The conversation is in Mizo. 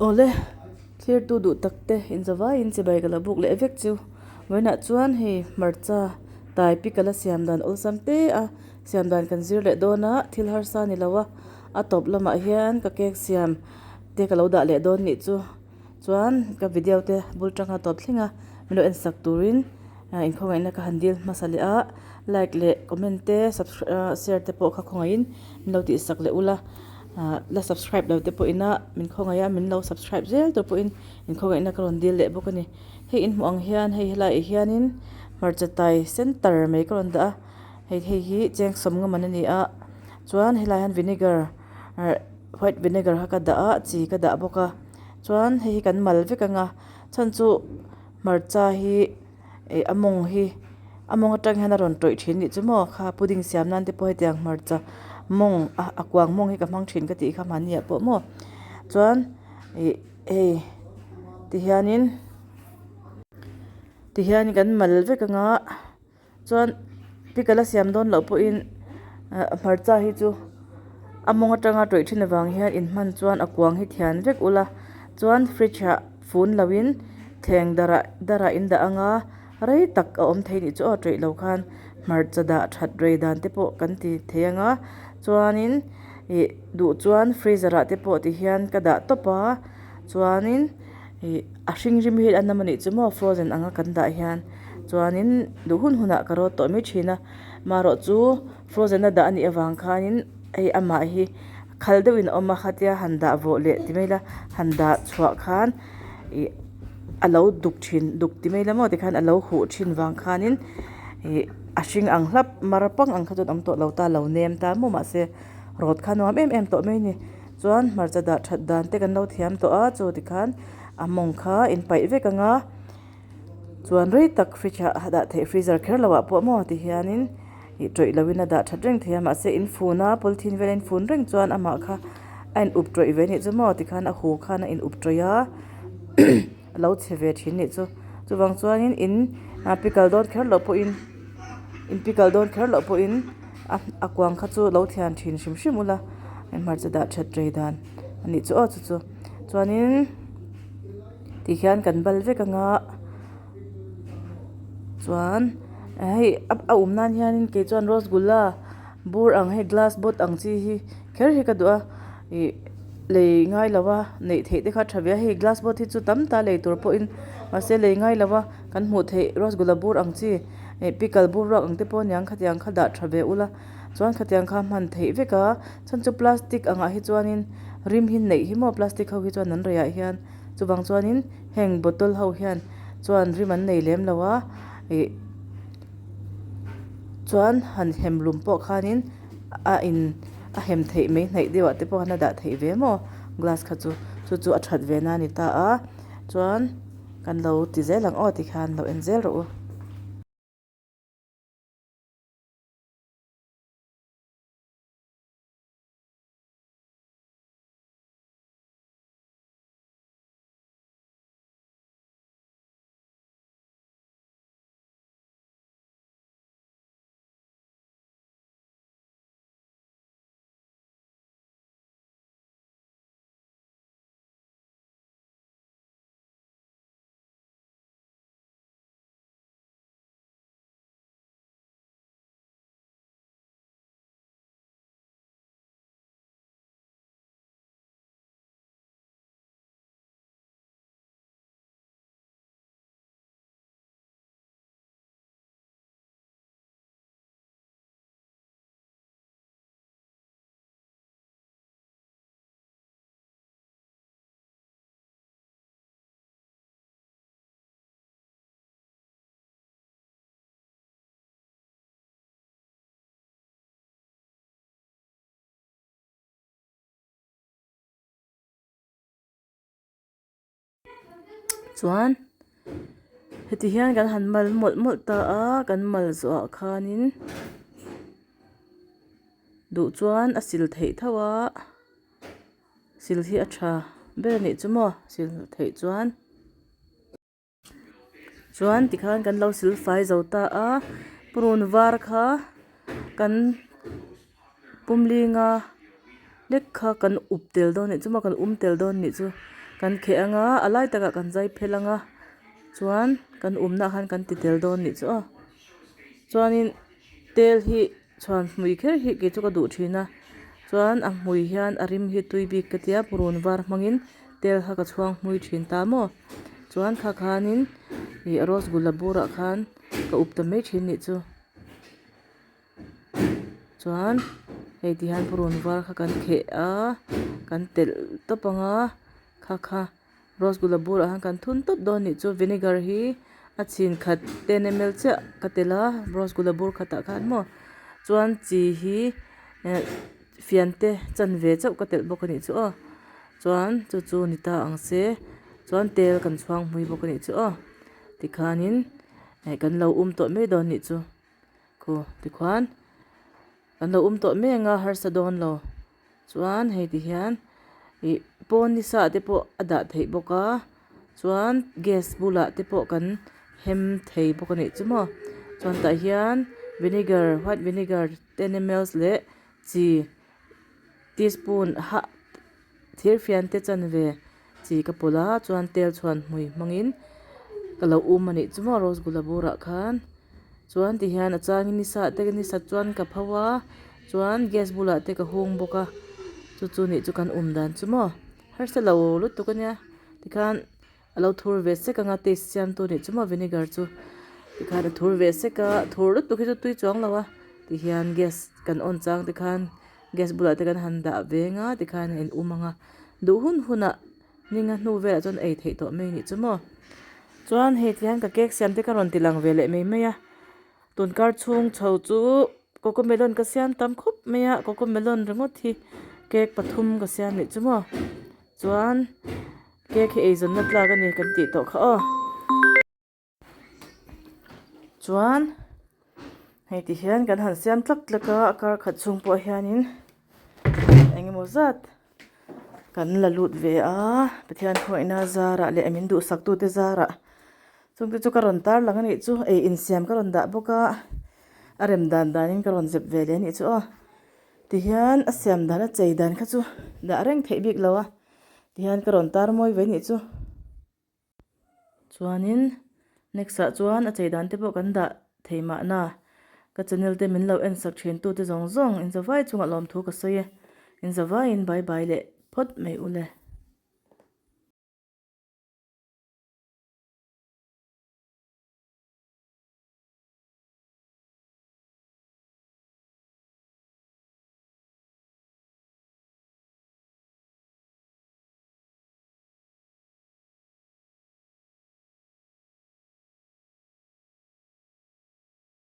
Awle, thlirtu duh tak te inzavaiin chibai ka la buk leh vek chu. Vawiinah chuan hei hmarcha tai pi ka la siam dan awlsam te a, siam dan kan zir leh dawn a, thil harsa ni lo a, a tawp lamah hian ka cake siam te ka lo dah leh dawn nih chu. Chuan ka video te bul tanga tawp thleng a, min lo en sak turin inkhawngaihna ka han dil hmasa leh a, like leh comment te share te pawh kha khawngaihin min lo tih sak leh ula, la subscribe lo te pawh ina min khawngaih a, min lo subscribe zel tur pawhin inkhawngaihna ka rawn dil leh bawk a ni. Hei in hmuh ang hian hei helaiah hianin hmarcha tai center mai ka rawn dah a, hei hei hi cheng sawm nga man a ni a, chuan helaiah hian vinegar white vinegar kha ka dah a, chi ka dah bawk a, chuan hei hi kan mal vek ang a, chhan chu hmarcha hi ih a mawng hi a mawng atang hian a rawn tawih thin nih chu maw kha pudding siam nan te pawh hetiang hmarcha mawng a a kuang mawng hi ka hmang thin ka tih kha mahni ah pawh maw chuan ih hei ti hianin ti hian kan mal vek ang a. Chuan pickle a siam dawn loh pawhin hmarcha hi chu a mawng atanga tawih thin avang hian in hman chuan a kuang hi thian vek ula chuan fridge ah fun lo in thleng darah darah in dah anga rei tak a awm thei nih chu aw tawih lo khan hmarcha dah that rei dan te pawh kan ti thei anga chuanin ih duh chuan freezer ah te pawh ti hian ka dah tawp a chuanin. Ih a hring rim hi a nam anih chu maw frozen anga kan dah hian chuanin duh hun hunah ka rawt tawh mai thin a marawh chu frozen a dah anih avang khanin hei amah hi khal deuhin a awm a khatia han dah vawh leh ti mai ila han dah chhuah khan ih a lo duk thin duk ti mai ila maw tikhan a lo huh thin vang khanin ih a hring ang hlap mar pang ang kha chuan awm tawh lo ta lo nem ta maw mahse rawt kha nuam em em tawh mai a ni. Chuan hmarcha dah that dan te kan lo thiam tawh a chaw tikhan a mawng kha in paih vek ang a chuan rei tak fridge ah a dah theih freezer kher lo ah pawh maw ti hianin ih tawih lo in a dah that reng thei a mahse in fun a polythene vel a in fun reng chuan amah kha a in up tawih ve anih chu maw tikhan a hu khan a in up tawih a a lo chhe ve thin anih chu chuvang chuanin in pickle dawn kher loh pawhin in pickle dawn kher loh pawhin a kuang kha chu lo thian thin hrim hrim ula hmarcha dah that rei dan anih chu aw chu chu chuanin tikhian kan bal vek anga chuan hei a awm nan hianin kei chuan rosgulla bur ang hei glass bot ang chi hi kher hi ka duh a ih lei ngai lo a neih theih te kha a tha ve a hei glass bot hi chu tam ta lei tur pawhin mahse lei ngai lo a kan hmuh theih rosgulla bur ang chi ih pickle bur ruak ang te pawh aniang khatiang kha dah tha ve ula chuan khatiang kha hman theih vek a chhan chu plastic angah hi chuanin rim hi neih hi maw plastic ho hi chuan an rei ah hian chuvang chuanin heng bottle ho hian chuan rim an nei lem lo a ih chuan han hem lum pawh khanin a in a hem theih mai hnaih deuh ah te pawh khan a dah theih ve maw glass kha chu chu chu a that ve na a ni ta a chuan kan lo ti zel ang aw tikhan lo en zel rawh u. Chuan heti hian kan han mal mawlh mawlh ta a kan mal zawhah khanin duh chuan a sil theih tho a sil hi a tha ber a nih chu maw sil theih chuan. Chuan tikhan kan lo sil fai zo ta a purun var kha kan pumlinga lek kha kan up tel dawn anih chu maw kan um tel dawn anih chu. Kan kheh anga a lai takah kan zai phel anga chuan kan umna ah khan kan ti tel dawn nih chu aw chuanin tel hi chhuan hmui kher hi kei chu ka duh thin a chuan a hmui hian a rim hi tui bik ka tia purun var hmangin tel kha ka chhuang hmui thin ta maw chuan kha khanin ih rosgulla burah khan ka up ta mai thin nih chu. Chuan hei ti hian purun var kha kan kheh a kan telh tawp ang a kha kha rosgulla bulah khan kan thun tawp dawn anih chu vinegar hi a chhin khat ten ml chiah ka telh a rosgulla bur khatah khan maw chuan chi hi eh fian te chanve chauh ka telh bawk anih chu aw chuan chu chu ni ta ang se chuan tel kan chhuang hmui bawk anih chu aw tikhanin eh kan lo um tawh mai dawn anih chu. Khu tikhuan kan lo um tawh mek a harsa dawn lo chuan hei ti hian ih pawn ni sa te pawh a dah theih bawk a chuan gas bulah te pawh kan hem thei bawk a nih chu maw chuan tah hian vinegar white vinegar ten ml leh chi teaspoon hah thir fian te chanve chi ka pawlh a chuan tel chhuan hmui hmangin ka lo um a nih chu maw rose gula burah khan chuan ti hian a changin ni sah te ni sat chuan ka pho a chuan gas bulah te ka hung bawk a chu chu nih chu kan um dan chu maw harsa lo lutuk a nia tikhan a lo thur ve sek anga taste siam tu nih chu maw vinegar chu tikhan a thur ve sek a thur lutuk hi chu tui chuang lo a tihian gas kan on chang te khan gas bulah te kan han dah veng a tikhan a in um ang a duh hun hunah ninga hnu velah chuan ei theih tawh mai nih chu maw chuan hei tihian ka cake siam te ka rawn ti lang ve leh mai mai a tunkar chhung chho chu cocomelon ka siam tam khawp mai a cocomelon ringawt hi cake pathum ka siam nih chu maw chuan cake hi eizawnna tlak a ni kan tih tawh kha aw. Chuan hei ti hian kan han siam tlak tlak a a kar khat chhung pawh hianin eng emaw zat kan la lut ve a Pathian khawngaihna zarah leh min duhsak tute zarah chungte chu ka rawn tar lang a nih chu ei insiam ka rawn dah bawk a a rem dan danin ka rawn zep ve leh a nih chu aw tihian a siam dan a chei dan kha chu dah reng theih bik lo a tihian ka rawn tar mawi ve a nih chu. Chuanin next ah chuan a chei dan te pawh kan dah thei mahna ka channel te min lo en sak thin tu te zawng zawng in zavai chungah lawmthu ka sawi e in zavaiin bye bye leh phawt mai ule.